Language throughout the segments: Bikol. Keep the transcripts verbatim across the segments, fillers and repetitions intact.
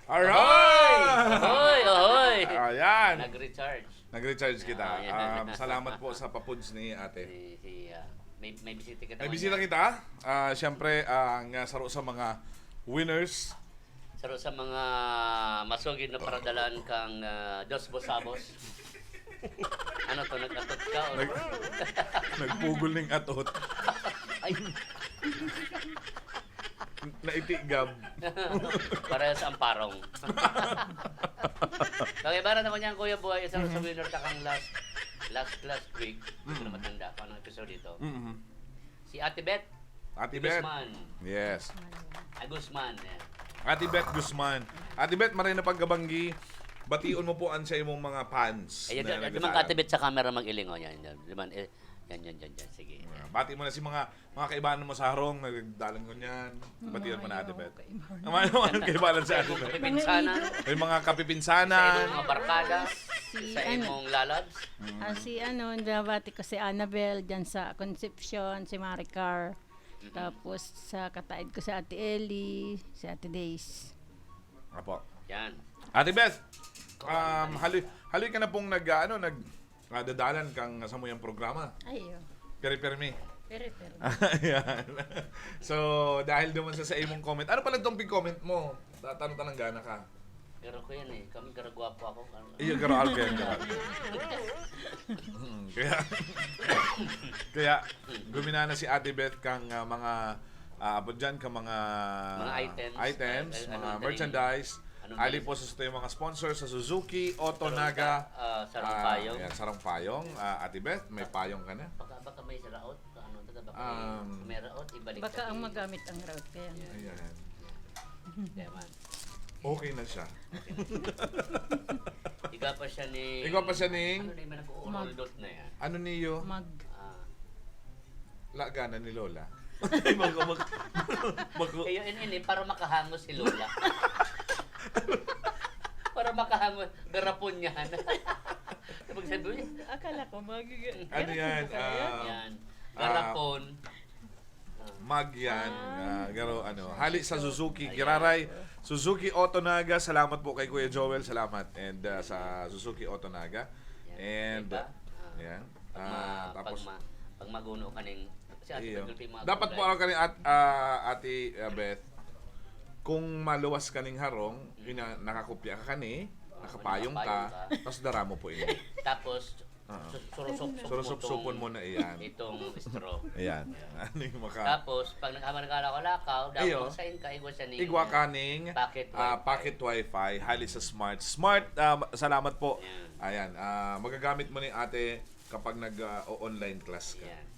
Alright! Ahoy! Ahoy! Ayan. Nag-recharge. Nag-recharge kita. Ah, yeah. Um, salamat po sa papuds ni ate. Si, si, ah, may, may bisita kita. May bisita kita. Ah, siyempre, ang, ah, saro sa mga winners. Saro sa mga masugid na paradalan kang, ah, Dos Bosabos. Ano to, nag-atot ka o Nag-, nagpugol ning atot. Ay. Naitigab. Parehas ang parong. Okay, para naman yan, Kuya Boy, isang Mhm. souvenir ta kang last, last, last week. Hindi ko na Mhm. matanda kung anong episode ito. Mhm. Si Ate Beth Ate Beth. Guzman. Yes. Ay, Guzman, yeah. Ate Beth Guzman. Ate Beth, maray na pagkabanggi, bation mo po ang sa imong mga fans Ayan, na ayan, ayan, nagdadaan. Mga Ate Beth sa camera mag-iling, oh, yan, yan. Di man, eh, yan, yan, yan, yan. Sige. Ah, bati mo na si mga, mga kaibahan mo sa harong, nagdalan ko niyan. Bati mo na, Ate Beth. Ang mga, mga kaibahan sa Ate Beth. Kapipinsana. May mga kapipinsana. Sa imong mga barkada. Si Sa ano? imong lalabs. Mm. Ah, si ano, nabati ko si Annabel dyan sa Concepcion, si Maricar. Mm. Tapos sa kataid ko si Ate Ellie, si Ate Days. Apo. Yan. Ate Beth, um, haloy, haloy ka na pong nag, ano, nag, ah, dadalan kang samuyang programa. Ay, oh. Piri-pirmi. Piri-pirmi. Ayan. So, dahil duman sa, sa imong comment, ano pala itong pig-comment mo? Ta-, tanong tananggana ka. Garo ko yan eh. Kami, garo gwapo ako. Ano? Iyo, garo ako yan, garo. Hmm, kaya, kaya, guminana si Ate Beth kang, ah, mga, ah, abot dyan, kang mga Mga items, items, ah, ah, mga ano, merchandise. Ano, Ali ano? po sa satuyang mga sponsor sa Suzuki, Auto Sarong Naga, ta-, ah, sarong ah, payong. Yan, sarong payong. Ah, Ate Beth, may payong ka na? Baka, baka may raot, ano, taga baka Um, may raot, ibalik Baka sa ang akin. magamit ang raot, kaya nga. Yan. Ayan. Kaya man. Okay na siya. Igwa pa siya ni Igwa pa siya ni Ano na yung nag-uuruldot na yan? Ano niyo? Mag. Ah. Laganan ni Lola. Mag-, mag-, mag-, Kayo, in, in, eh, para makahangos si Lola. Para makahangos, garapon niya. Kapag sabi, "Uy, Akala ko, mag-, Ano yan? Ah, Yan. ah, Garapon. Mag yan, Ah, ah, garo, ano, Suzuki. Hali sa Suzuki, Ayan. Giraray, Suzuki Auto Naga, salamat po kay Kuya Joel, salamat. And, ah, sa Suzuki Auto Naga. Yan. And, Diba? Ah, yan. Pag ma-, Ah, pag tapos ma-, pag maguno ka ning, si Ate Iyo. Beth Gulpi, mga Dapat po gulay. Ako kani at, ah, Ate, ah, Beth, kung maluwas kaning harong, Mm. ina-, nakakopya ka kani, Oo, nakapayong ka, nakapayong ka. Tas dara mo po ini. Tapos, Oo. Su-, surusop-sop mo Surusop-sopon tong, mo na iyan. itong straw. Ayan. Ayan. Ano yung maka- Tapos, pag naghaman ka lakaw-lakaw, dapat Iyo. sa inka, igwa siya ning Igwa ka ning, pocket ah, wifi. pocket wifi, hali sa Smart. Smart, ah, salamat po. Ayan. Ayan, ah, magagamit mo ni ate kapag nag, ah, o-online class ka. Ayan.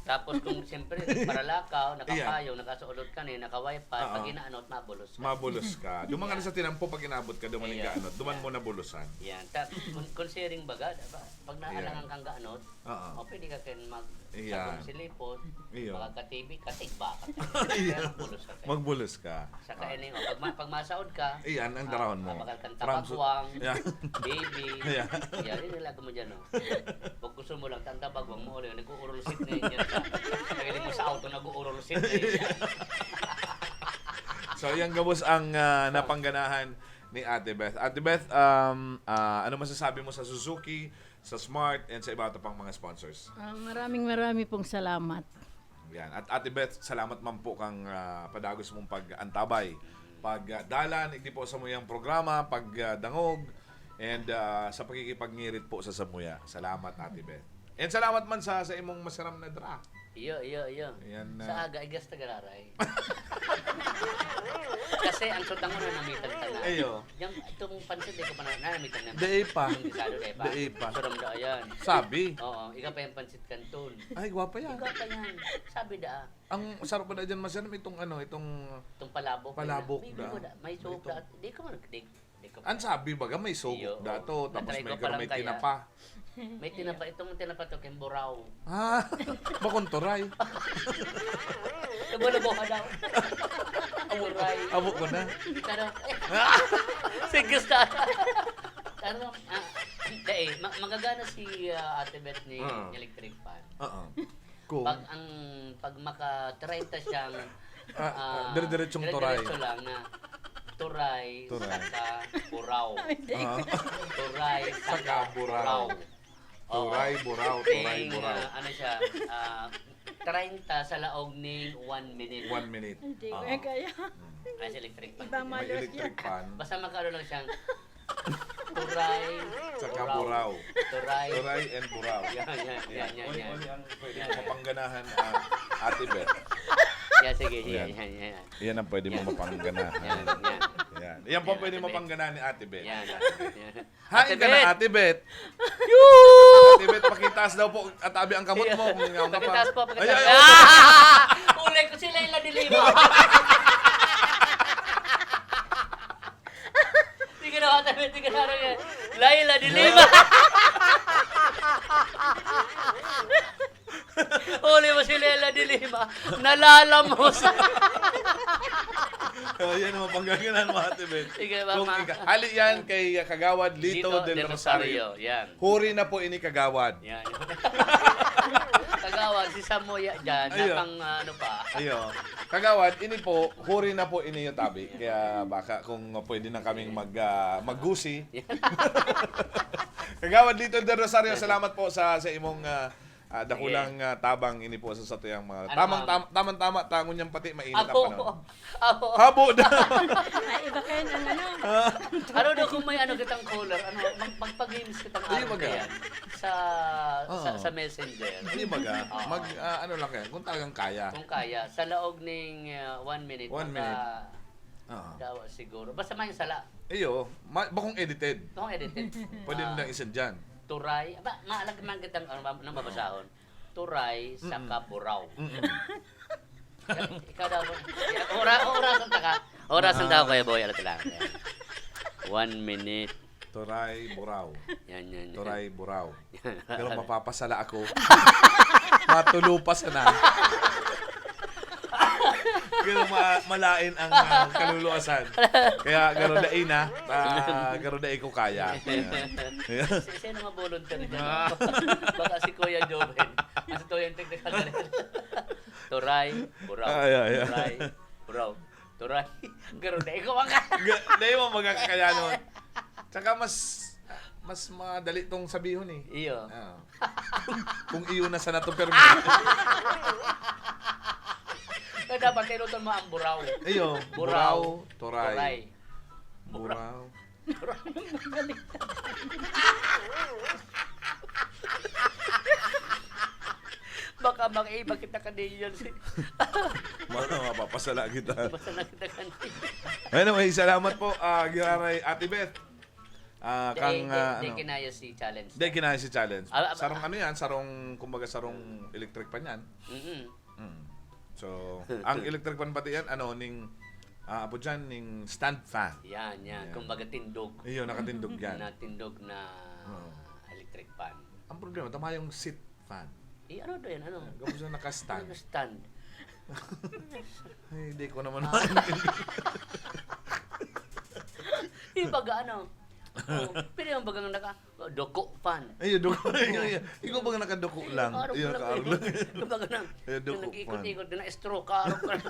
Tapos kung siyempre, paralakaw, Ayan. nakapayong, nakasuot ka ni, naka-wifi, pag Oo. inaanot, mabulos ka. Mabulos ka. Duman ka na Ayan. sa tinampo, pag inabot ka, duman yung Ayan. gaanot, duman Ayan. mo nabulusan. Yan. Ta-, kun-, considering baga, diba? Pag naalangan Ayan. kang gaanot, Oo. o pwede ka kayo mag-, Ayan. sagom silipot, Iyo. makaka-T V ka, tigba ka. Iyo. Kaya magbulos ka kayo. Magbulos ka. Saka Ah. ini, o, pag ma-, pag masaod ka, Iyan ang ah, darahon mo. ah, bakal kang From su- tabagwang, Yeah. baby. Yeah. Yan, yung ilagay mo dyan, o. Pag gusto mo lang, tang tabagwang mo, ulit, nag-uurulsit na yun dyan sa, pag mo sa auto, nag-uurulsit na yun dyan. So, yan gabos ang, ah, napangganahan ni Ate Beth. Ate Beth, um, ah, ano masasabi mo sa Suzuki, sa Smart, and sa iba ta pang mga sponsors? Ah, maraming, maraming pong salamat. Yan. At Ate Beth, salamat man po kang, ah, padagos mong pag-antabay, pag, ah, dalan, igdi po sa muyang programa, pag, ah, dangog, and, ah, sa pakikipagnirit po sa samuya. Salamat, Ate Beth. And salamat man sa, sa imong masiram na dra. Iyo, iyo, iyo. Ayan na. Sa aga, igas na gararay. Kasi ang sutang mo na namitan ka na. Ayo. Yung, itong pansit, di ko pa na, namitan na. Dai pa. Itong gisado, dai pa. Dai pa. Suram daw, ayan. Sabi? Oo, ika pa yung pansit kanton. Ay, gwapa yan. Ikaw pa yan. Sabi da. Ang sarap pa na dyan, masanam itong ano, itong Itong palabok. palabok May, da. may, may suhok Ito. da. Di ko man, di, di ko Ang sabi baga, may suhok Iyo, da oo. to, tapos Na-try may ko pa lang may kaya. tinapa. May tinapa, itong tinapa to, kimburaw. Ah, bakong turay. Labo-labo ka daw. Aburay. Abo ko na. Pero, eh, sige, sa-, pero, ah, hindi eh, ma-, magagana si, ah, Ate Beth ni Oo. Electric Fan. Oo. Kung Pag ang, pag maka treinta siyang, Ah, ah, ah, dire-diretsong turay. dire-diretso lang na, Turay, Turay. saka buraw. Hindi. Ah. Turay, Saka saka buraw. buraw. Oo. Turay, buraw, turay, Ting, buraw. ah, ano siya, ah, treinta sa laog ning one minute. One minute. Hindi ko Ah. yan kaya. Mm. Ay, sa electric fan Iba din. May malos electric yan. fan. Basta magkaroon lang siyang turay, Saka buraw. buraw. Turay. Turay and buraw. Yan, yan, yan, Yan. yan, Uli, yan. uli ang pwede Yan, mong yan. mapangganahan, ah, Ate Beth. Yan, sige, sige, Yan. yan, yan, yan. Yan ang pwede mong Yan. mapangganahan. Yan, yan. Yan. Yan po Yan, pwede Ate Beth. mapangganahan ni Ate Beth. Yan, yan. Hain Ate ka na, Beth! Ate Beth. Yoo! Ate Beth, pakitaas daw po. At abi ang kamot mo. Kung nga Pakitaas pa. po, pakitaas. Ay, ay, ay. Ulay ko si Laila de Lima. Sige na, Ate Beth, sige na, Ate Beth. Laila de Lima. Huli mo si Laila de Lima. Nalalamos. Oh, yan ang mapangganahan mo, Ate Beth. Sige, Kung mama. ika-, hali yan kay, uh, Kagawad Lito Lito del del Rosario. Rosario, yan. Huri na po ini, Kagawad. Yan. Kagawad, si Samuya dyan, Ayo. napang, ah, ano pa. Ayo. Kagawad, ini po, huri na po ini yung tabi. Kaya baka kung pwede na kaming mag, ah, maggusi. Yan. Kagawad Lito del Rosario, Yan. salamat po sa, sa imong, ah, ah, dakulang, Sige. ah, tabang ini po sa satuyang mga Ano, tamang, ma'am? tam-, tamang-tama, tangon niyang pati mainit ang Apo, panahon. apo. Habo na. Ay, iba kayo ng ano. Ano daw kung may ano kitang caller, ano, mag-, magpa-games kitang Ay, araw baga. yan sa, sa, Oo. sa messenger. Hindi baga. Oo. Mag, ah, ano lang kayo, kung talagang kaya. Kung kaya, sa laog ning, ah, one minute, One maka-, minute. Oo. dawa siguro. Basta may sala. Iyo, ma-, bakong edited. Bakong edited. Pwede Ah, nilang isend dyan. Turay. Aba, maalag man kitang, ano, nang Oo. mabasahon. Turay, Mm-mm. saka buraw. Mm-mm. Ikaw daw, ora-, orasan ta ka. Orasan ta Ah. ako, Kuya Boy. Alat lang. One minute. Turay, buraw. Yan, yan, yan. Turay, buraw. Pero mapapasala ako. Matulupas na. Pero ma-, malain ang, ah, kaluluwasan. Kaya garo dai na, ah, garo dai ko kaya. Ayan. Ayan. Si-, sino mga volunteer dyan, Ah. no? Baka si Kuya Joven. Ang totoo yung technical director. Turay, buraw. Ay, ay, ay. Turay, buraw. Turay, garo dai ko maka- Ga-, dai mo magkakaya nun. Tsaka mas, mas madali tong sabihon eh. Iyo. Ah. Kung iyo na sana to, pero Kaya dapat kainutan mo ang buraw. Iyo, Buraw. buraw, turay. Turay. Buraw. Baka makaiba kita kaniyan. Mano, mapapasala kita. Basta na kita kaniyan. Anyway, salamat po, ah, Giraray Ate Beth. Ah, Dai, kang, dai, ah, dai ano? kinaya si challenge. Dai kinaya si challenge. Ah, ah, Sarong ah. ano yan? Sarong, kumbaga, sarong electric fan yan. Mm-mm. Mm. So, ang electric fan pati yan, ano, ning, ah, apo dyan, ning stand fan. Yan, yan. Yan. Kumbaga, tindog. Iyo, nakatindog yan. Natindog na Oo. electric fan. Ang problema, tama yung seat fan. Eh, ano daw yan? Ano? Ah, gabos na naka-stand. Naka-stand. Ay, hindi ko naman Ah. maintindihan. Yung baga, ano? Oo. Pero yung bagang naka-, duko fan. Ay, yung duko. Oo. Yung, yung, yung bagang nakaduko lang. Araw Yung ko lang nakaarlo. eh. Yung baga na, Yung duko yung nag-ikot-ikot, na-stroke ka, araw ko lang.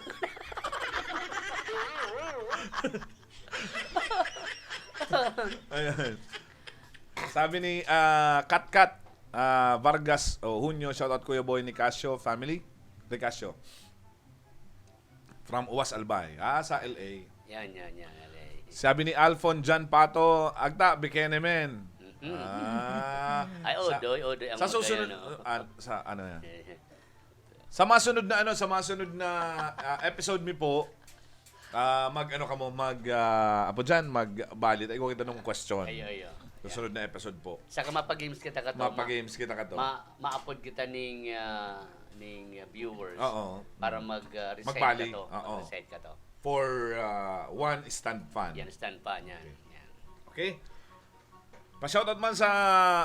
Ayan. Sabi ni, ah, Katkat, ah, Vargas, o Junio, shoutout Kuya Boy Nicasio family. Nicasio. From Uwas Albay. Ah, sa L A. Yan, yan, yan, L A. Sabi ni Alfon John Pato, "Agta, bikini men." Mm-mm. Ah, Ay, sa, Odoy, Odoy ang sa susunod, magkaya, no? ah, sa ano yan? Sa masunod na ano, sa masunod na, ah, episode mi po, ah, mag ano kamo, mag, ah, apo dyan, magbali ta, igwa kita ng question. Ayo, ayo. Sa sunod na episode po. Saka mapag-games kita kato. Mapag-games kita kato. Ma-, maapod kita ning, ah, ning, ah, viewers Oo. para mag, ah, recite Magbali. kato. Oo. Mag-recite kato. For, ah, one stand fan. Yan, stand fan yan. Okay. Yan. Okay. Pa-shoutout man sa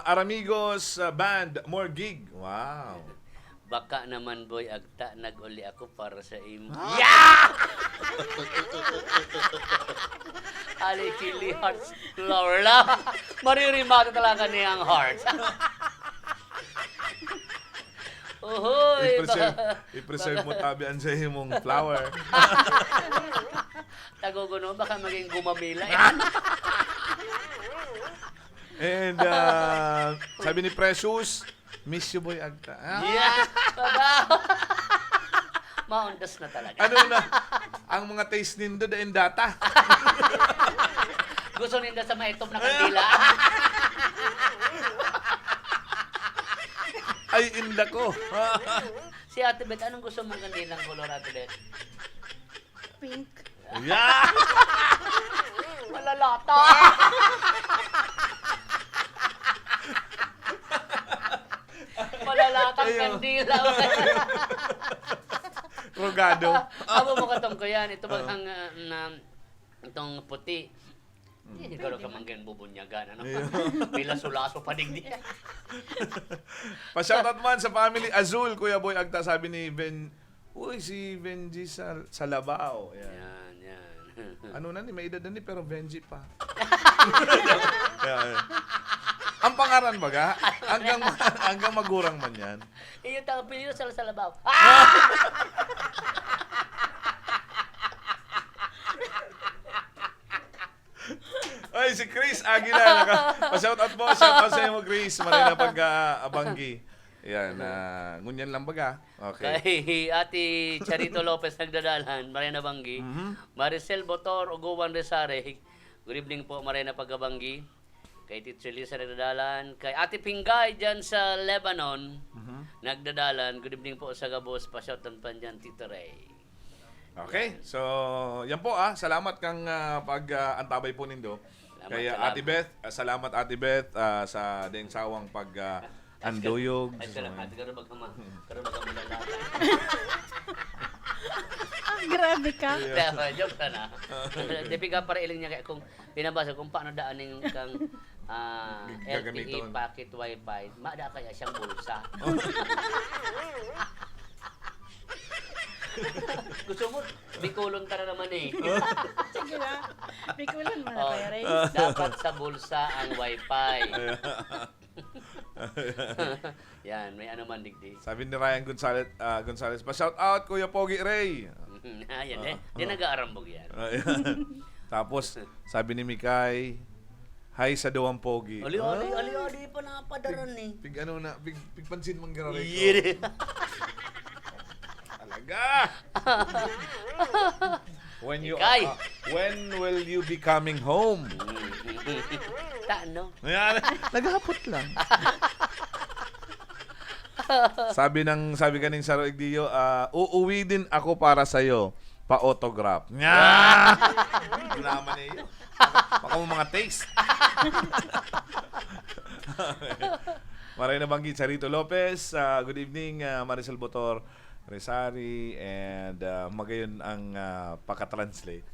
Aramigos, ah, Band, More Gig. Wow. Baka naman, boy, agta, nag-uli ako para sa imo. Ah! Yeah! Ali Chili Hearts, Florla. Maririmata talaga niya ang heart. Ohoy, I-preserve, baka, i-preserve mo baka tabi an sa imong flower. Tagogo, no? Baka maging gumamila yan. And, ah, sabi ni Precious, "Miss you, Boy Agta." Ah. Yeah! Maundas na talaga. Ano na? Ang mga taste nindo, daing data. Gusto ninda sa maitop na kandila. Ay, inda ko. Si Ate Beth, anong gusto mong kandilang kolor, Ate Beth? Pink. Yeah! Malalata. Malalatang Ayun. Kandila. Rogado. Amo mo katong ko yan. Ito Oo. bagang, ah, na, itong puti. Hmm. Hindi ko ka manggan bubunyagan, ano? Ayun. May laso-laso pa digdi. Pa-shoutout man sa family Azul, Kuya Boy Agta, sabi ni Ben. Uy, si Benji sa, sa Labao. Yan. Yan, yan. Ano na ni, may edad na ni, pero Benji pa. Yan. Ang pangaran baga, hanggang, hanggang magurang man yan. Iyo, tao, apelyido sa, sa Labao. Ay, si Chris Aguila. Naka, pa-shout out po. Shout out sa imo, Chris. Maray na pagka-abanggi. Yan, ah, ngunyan lang baga. Okay. Kay Ate Charito Lopez nagdadalan, maray na banggi. Mhm. Maricel Botor, Uguan Resare. Good evening po, maray na pagkabanggi. Kay Tito Lisa nagdadalan. Kay Ate Pinggay dyan sa Lebanon, Mhm. nagdadalan. Good evening po sa gabos. Pa-shout out pa dyan, Tito Ray. Okay. Yan. So, yan po, ah. Salamat kang, ah, pag, ah, antabay po nindo. Salamat, Kay, ah, salamat. Ate Beth, ah, salamat, Ate Beth, ah, sa ding sawang pag, ah, Ay, anduyog. Ay, salamat. Karo baga ma-, karo baga malalata. Ah, grabe ka. Yeah. Pero, joke sana. Di, piga para iling niya kaya kung binabasa kung paano daanin kang, ah, Gagamiton. L T E pocket wifi, mada kaya siyang bulsa. Gusto mo, Bicolon ka na naman eh. Sige na. Bicolon mo na, Oh, Kuya Ray. Dapat sa bulsa ang wifi. Yan, may ano man digdi. Sabi ni Ryan Gonzalez, ah, Gonzalez pa, "Shout out, Kuya Pogi Ray." Ayan eh. Ah, Di ah. nag-aarambog yan. Ayan. Tapos, sabi ni Mikay, "Hi sa duwang pogi." Ali, ali, Ah. ali, ali pa napadaran eh. Pig, pig ano na, pig, pigpansin mong giraray ko. Yeah. Talaga. When you Ikay. are, uh, when will you be coming home? Tano. Ayan, naghahapot lang. Sabi ng, sabi kaning Saro Igdiyo, ah, "Uuwi din ako para sa'yo. Pa-autograph." Nya! Wala man eh. Baka mo mga taste. Maray na banggi, Charito Lopez. Ah, good evening, ah, Marisol Botor Resari, and, ah, magayon ang, ah, pakatranslate.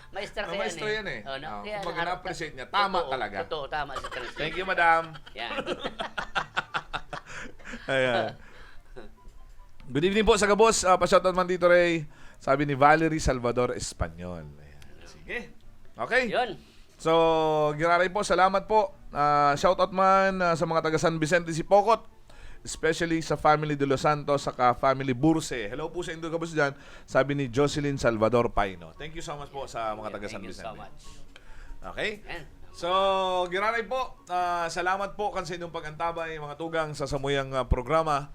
Maestro Ah, kayo maestro yan eh. yan eh. Oh, no? Ah, Kaya kumbaga, harap na-appreciate niya. Tama Totoo, talaga. totoo, tama si translate. Thank you, madam. Yan. Ayan. Good evening po sa gabos. Ah, pa-shoutout man dito, Ray. Sabi ni Valerie Salvador Espanyol. Ayan. Sige. Okay. Yun. So, giraray po, salamat po. Ah, shoutout man, ah, sa mga taga San Vicente Sipocot, especially sa family De Los Santos, saka family Burse. Hello po sa indo gabos dyan, sabi ni Jocelyn Salvador Paino. Thank you so much po sa mga Yeah, taga San thank you so Vicente. much. Okay? Yan. So, giraray po. Ah, salamat po kan sa inyong pag-antabay, mga tugang, sa samuyang, ah, programa.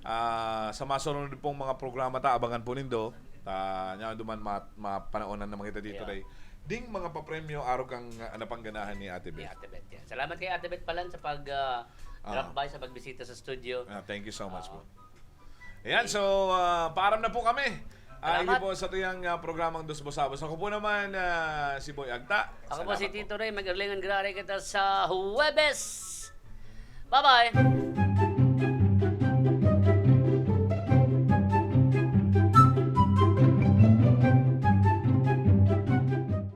Ah, sa masunod pong mga programa ta, abangan po nindo. Ta, nya duman ma-, mapanaonan naman kita dito, Yeah. Ray. Ding mga papremyo, arog kang, ah, napangganahan ni Ate Ni Beth. Ate Beth, yeah. Salamat kay Ate Beth palan sa pag, ah, Ah. drop by, sa pagbisita sa studio. Ah, thank you so much Ah. po. Ayan, Okay. so, ah, paaram na po kami. Ah, Salamat. Ini po sa tuyang, ah, programang Dos Busabos. Ako po naman, ah, si Boy Agta. Ako po Salamat si po. Tito Ray. Mag-arlingan giraray kita sa Huwebes. Bye-bye!